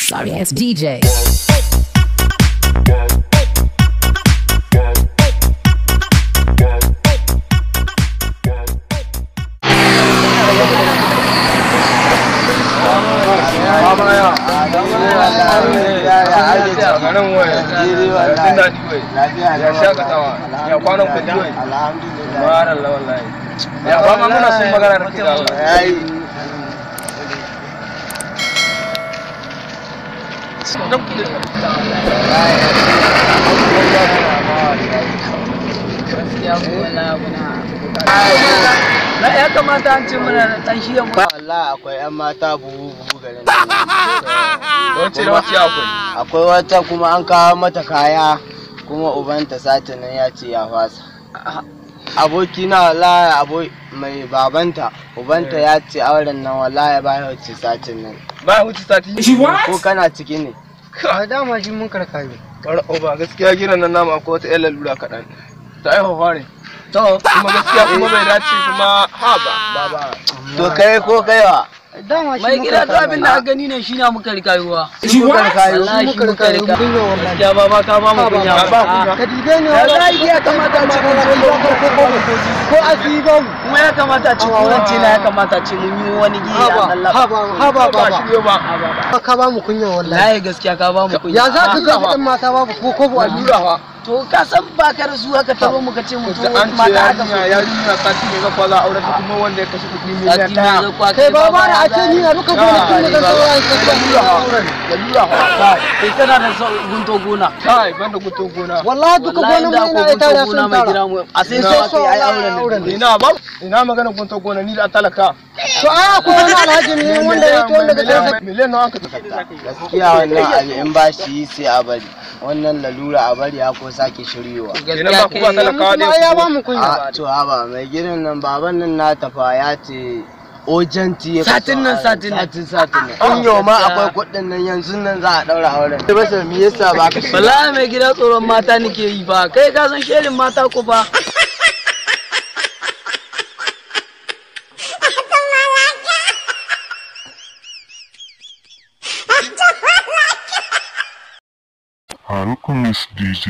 Sorry ass DJ. Ya shakatawa ya kwanan kudi wai alhamdulillah wallahi ya ba ma muna son magana da kai Allah yayi na ya kamata an ce muna dan shi yamma wallahi akwai yan mata buhu buhu garin nan wace da wace akwai akwai wata kuma an kawo mata kaya kuma ubanta satin nan ya ce ya fasa. Abokina wallahi abo mai babanta ubanta ya ce auren nan wallahi ba ya wuce satin nan. Ba ya wuce sati? Ko kana ciki ne? A dama shi mun karkayo. Bara uba gaskiya gidan nan namu akwai wata ƴar lalura kaɗan. Ta aihuwa fare. To kuma gaskiya kuma bai dace kuma ha ba baba. To kai ko kaiwa? Dama shi mai muka gida to abin da karkayo. aka gani ne shi na muka rikayuwa. Shi muka rikayo. Wallahi shi muka rikayo. Kunya wallahi. Gaskiya baba ka ba mu kunya. Ba kunya. Ka dibe ni Wallahi ya kamata a ce mun zo ko asiri babu. Kuma ya kamata a ce kurance na ya kamata a ce mun yi wani gini a Allah. Haba haba Ba baba. shi ba. Ka ba mu kunya wallahi. Wallahi gaskiya ka ba mu kunya. Ya za ka ga ɗan mata babu ko kobo a Lalura fa. To ka san ba ka da su aka taro muka ce mutum Da an ce mata aka so. yarinya yarinya sati mai zakwa za a aure ta kuma wanda ya kashe kuɗi miliyan Sati mai ɗaya. zakwa Kai baba da a ce ni na duka gonakin da zan saura ka Lalura fa. Lalura fa. Kai kana da gunto gona. Kai banda guto gona. Wallahi duka Wallahi gonan da mu akwai ina ita gunto da gona sun mai tara. gida mu. A sai Ina. so aka yi ai auren nan. Auren. Ina ba ina magana gunto gona ni da talaka. To ai akwai wani alhaji ne wanda ya to wanda ka Miliyan nawa aka Gaskiya wannan abu in ba shi yi sai a bari. Wannan lalura a bari ya ko sake shiryowa. Kenan ba ku ba talakawa kuma ai ya ba ne. mu kunya. A to haba mai gidan nan baban nan na tafa ya ce ojanti ya Satin nan, satin nan. satin satin nan. In yau ma akwai kuɗin nan yanzu nan za a ɗaura auren. Basa me yasa ba ka shiga? Wallahi mai gida tsoron mata nake yi ba. Kai ka san sherin mata ko ba. Harukumis DJ.